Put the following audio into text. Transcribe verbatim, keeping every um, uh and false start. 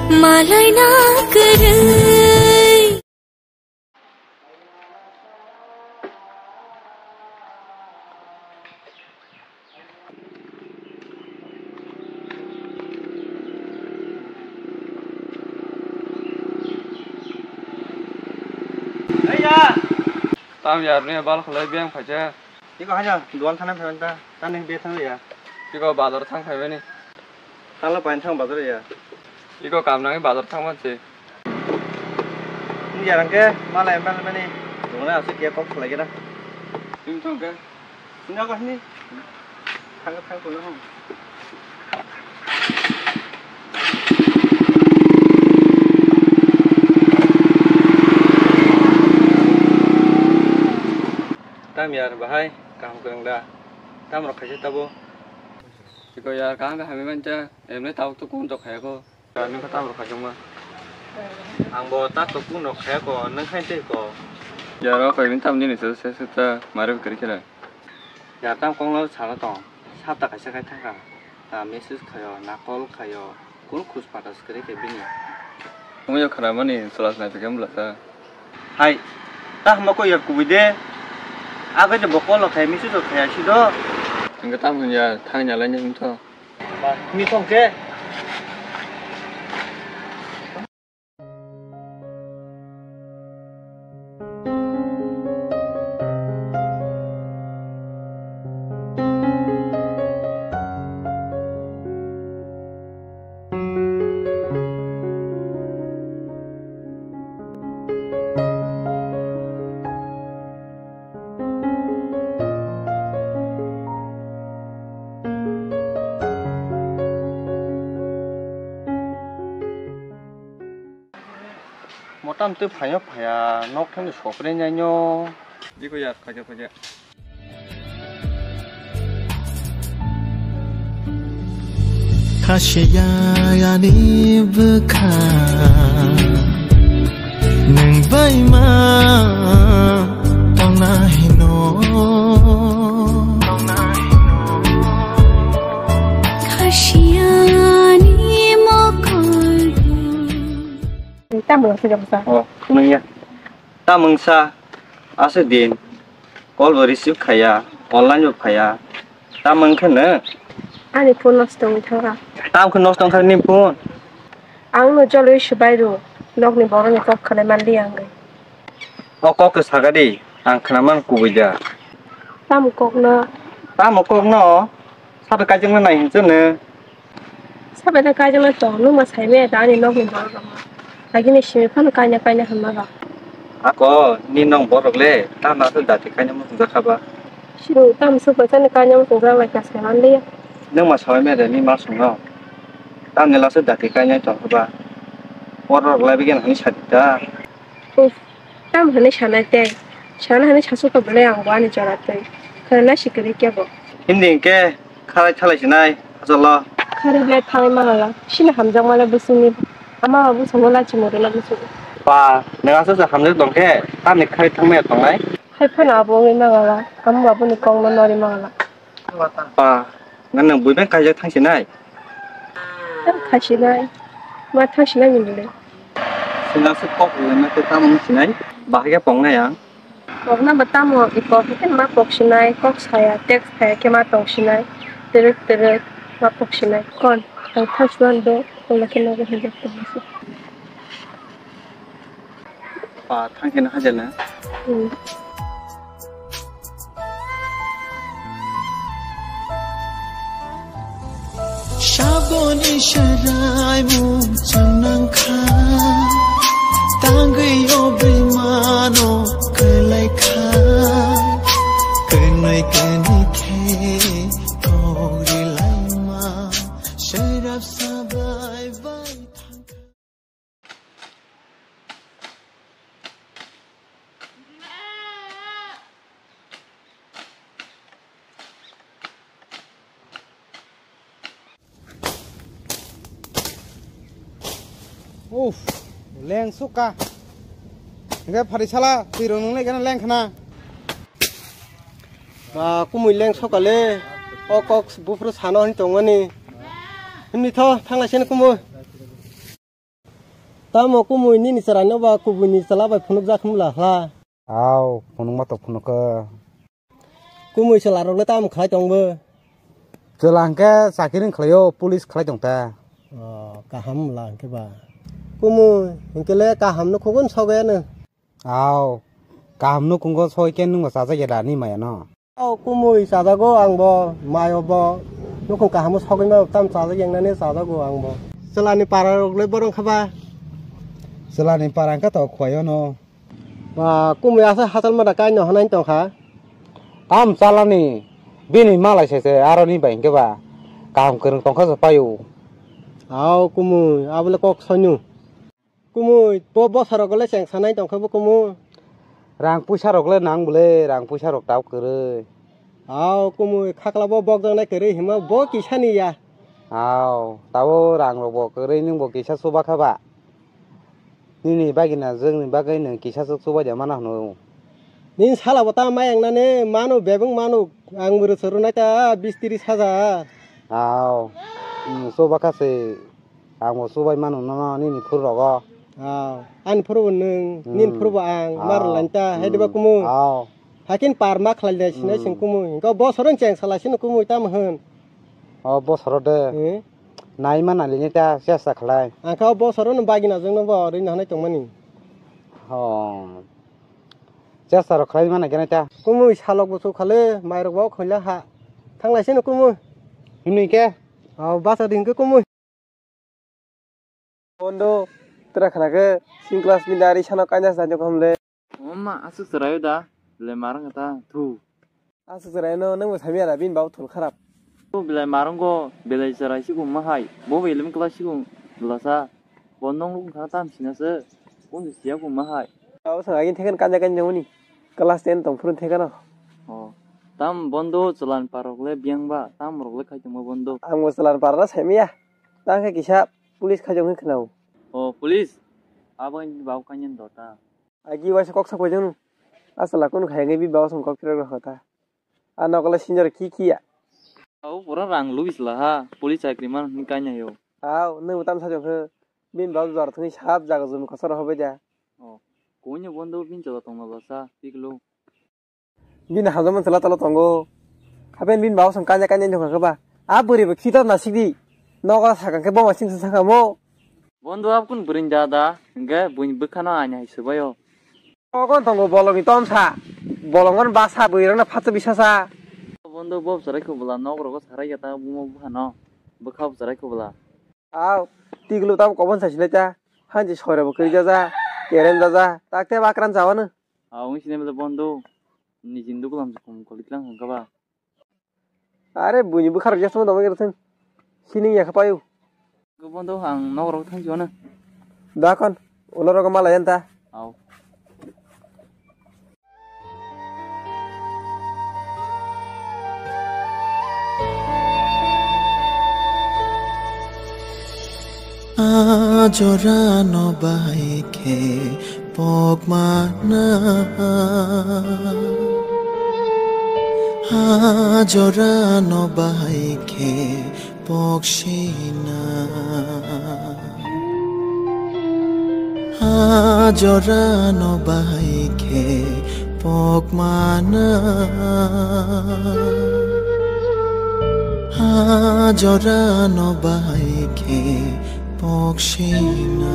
Malaina kwrwi. Tam yar ne bal khlai beng phaja. Iko haja dual thana phaja ta, ta ne be thang ya. Iko bazar thang phaja ni. Talo pain thang bazar ya. Iko kam nangwi bazar thang manse. Ni jarang ke malai emang mani. Dona asik ya kok khlai kena. Sim thang ke. Sini aku sini. Thang thang kulo hong. Tam yar bahai kaham kwrwng da. Tam rok khaisa tabo. Iko yar kaham kaham mancha. Emne tabuk to kun jok khaya ko. Nung kha tam rok khajak ma. Ang bo ta to kun rok khaya ko, nung khain tei ko. Yar o koi ni tam ni se se se ta mare kari kira. Yar tam kong lo sala tong. Sapta kaisa khai thangkha. Na message khayo, na call khayo. Kun khus pata skri ke bini. Omo yo khana mani solas nai pekam bla sa. Hai. Ta hama ko yar kubui de. Aga je bo call khai message khai si do. Engka tam ya thang ya lai ni to. Ba, mi tong ke. Motam twi phaio phaya, nok thani sopre nyaino. Diko ya, khaja khaja. Khasiya yani bwkha nwng bai ma tongna hino. Khasiyani mokol. Tamo se joksa. Oh, nung ya. Tamungsa, aswk din, call bo receive khaya, online bo phaya, tamung khe no? Ani phone nosto wngwi thangkha. Tam khe nosto wngkha nini phone? Ang no joloi swbai rw, nokni borokni kok khwnai manliya wngwi. O kok khe sakha di, ang khwnaman kubui da. Tamo kok no? Tamo kok no? Sabai kaijakna nai hinsa no. Sabai ta kaijakna tong, nung ma sai maya ta ani nokni borok rok. Agini simi phano kaina kaina hinma ba. Ako, ni nong borok le, tamo aswk dati kaina muchungjak kha ba? Sini tamo swk bai chani kaina muchungjak lai kha sai man liya. Nung ma sai maya de ni ma sung no. Tamni last dati kaina tong kha ba? Borok rok lai bigyan hani sadi ta. Uff, tamo hwnwi sanai tei? Sana hwnwi sasukha belai ang bo ani jora twi. Khwnana si kwrwi kebo. Hindi hinkhe kharai thalai sinai, hachalo. Kharai belai thangwi mangala. Sini hamjakmale bwswngni. Ama ba bwswngno lachi murila bwswngni. Ba, nwng aswk se hamjak tongkhe, tamni kharai thangmaya tongnai? Hai phano abo wngwi mangala. Amo ba boni kokno norwi mangala. Ba, nang nang buibeng kaijak thangsinai? Thangsinai? Ma thangsinai ni bole? Singasa kok rwna khe tamo wngsinai? Bahai khe pongnai ang. Pokna ba tamo i kok khe ma poksinai, kok saya, text saya khe ma tongsinai. Terek terek ma poksinai. Kon, ang thangsinai do, wala khe nogo hinjak tongmasa. Ba, thang khe no hajar na? Hmm. Saboni serai mung chwnang kha, tangwi o bimano kwlai kha, kwnwi kwnwi khe kok rilai ma, serap sabai bai thang kha. Uff, leng suka. Hingke pharisala, twi rong nung lek gana leng khna. Ba, kumui leng sokale. O kok buphuru sano hin tongmani. Himni tho, thanglai sini kumui. Tamo kumui nini chwraino ba kubuini chwla bai phunukjak hwnla hla? Au, phunukma to phunukha. Kumui chwlarokle tamo khlai tongbo? Chwla hwnkhe chakiri khlaio, police khlai tongta. O, kaham wngla hwnkhe ba. Kumui hwnkhe le kaham nukhungo sogwi ano. Au, kaham nukhungo sogwi khe nwngbo chajakya da ni maya no? O kumui chajago angbo, mayo bo. Nukhung kahamo sogwi ma tam chajak yangnani chajago angbo. Chwlani para rok le borok kha ba? Chwlani para hwnkhe to khuaio no. Ba, kumui asa hachal mada kaino hwnwi tongkha. Tam chalani, bini malai se se aroni bai hwnkhe ba kaham kwrwng tongkha se paio. Au kumui, abole kok soinu. Kumui, bo bosarok le cheng sanai tongkha bo kumui. Rang puisa rok le nang bole, rang puisa rok tao kwrwi. Au kumui, khakla bo bokjaknai kwrwi hima bo kisani ya. Au, tao rang rok bo kwrwi nwng bo kisa chuba kha ba. Nini bagina jwngni bagwi nwng kisa chuk chubaidi mano hwno. Nini sala bo ta ma yangnani mano bebwng mano ang bwrwi chwrwnai ta bis tris hajar. Au. Hmm, chuba kha se ang bo chubai mano nono nini phuru rogo. Au. Ani phuru bo nwng, nini phuru bo ang, mar lain ta, hai diba kumu. Au. Hakin par ma khlai de sinai sing kumu. Engko bosoro cheng sala sino kumu tamo hwn. O bosoro de. Hmm. Nai ma nalini ta chesta khlai. Ang kha o bosoro no bagina jwng no bo ri no hanai tongmani. Ho. Chesta rok khlai ma nai gana ta. Kumui salok bo chuk khale, mai rok bo khoila ha. Thanglai sino kumui. Hwnwi khe? O basa din khe kumui. Bondo, tra khana khe sing class ni dari sano kaina sa jok hamle. Oma asuk chwraio da, le marang ta thu. Aswk chwraino nwngbo sami ya da bini babo thul kharap. O belai marango, belai chwrai sigo ma hai. Bo bo eleven class sigo belasa. Bo nong wngkha tam sinase. Bo siya ko ma hai. Abo swng agini thekhan kanja kanja mani. Class ten tong phuru thekhano. O. Tam bondo chwlan parok le biyang ba, tam rok le khai tongma bondo. Ang bo chwlan parana saimaya. Tang khe kisa police khai jong khe khwnao. O police. Abo ni babo kanya dota. Agi waisa kok sak paijak nung. Asala kunu khayang bi bawa song kok phirok rokha ta. A nokole senior ki kiya. Au pura rang lubis la ha. Police chakri man ni kanya yo. Au nung tam sajong khe. Bin bawa jor thani sab jaga jumi kosor hobai da. O. Koinyo bondo bin jala tongma basa. Piklo. Bini hamjakmani chwla tolo tongo. Hapen bini babo song kanya kanya wngkha khe ba. A bwrwi bo khitor nasik di. Nogo sakang khe boma singsa sakamo. Bondo abkun bwrwi da da. Hingke buini bwkhano ani hai swbaio. Nogo tongo bolongni tomsa. Bolongmani basa bwrwi rokno phatsa bisasa. Bondo bob sarai khobla nok rogo sarai ya ta bumo bwkhano. Bwkha bo sarai khobla. Aw, tiglo tamo kobon sasinai ta. Hanji soirabo kwrwi jaja. Kerem jaja. Takte bakran jawano. Aw, wngsi nai bole bondo. Nijin dukulam se kum kolik lang hangka ba. Are buini bwkha rok jasma dama gere thang. Sining ya khapayu. Bondo ang nok rok thang jona. Dakon, ulo rok malai anta. Aw. A jorano bahai khe pokmana. A jorano bahai khe poksina. A jorano bahai khe pokmana. A jorano bahai khe poksina.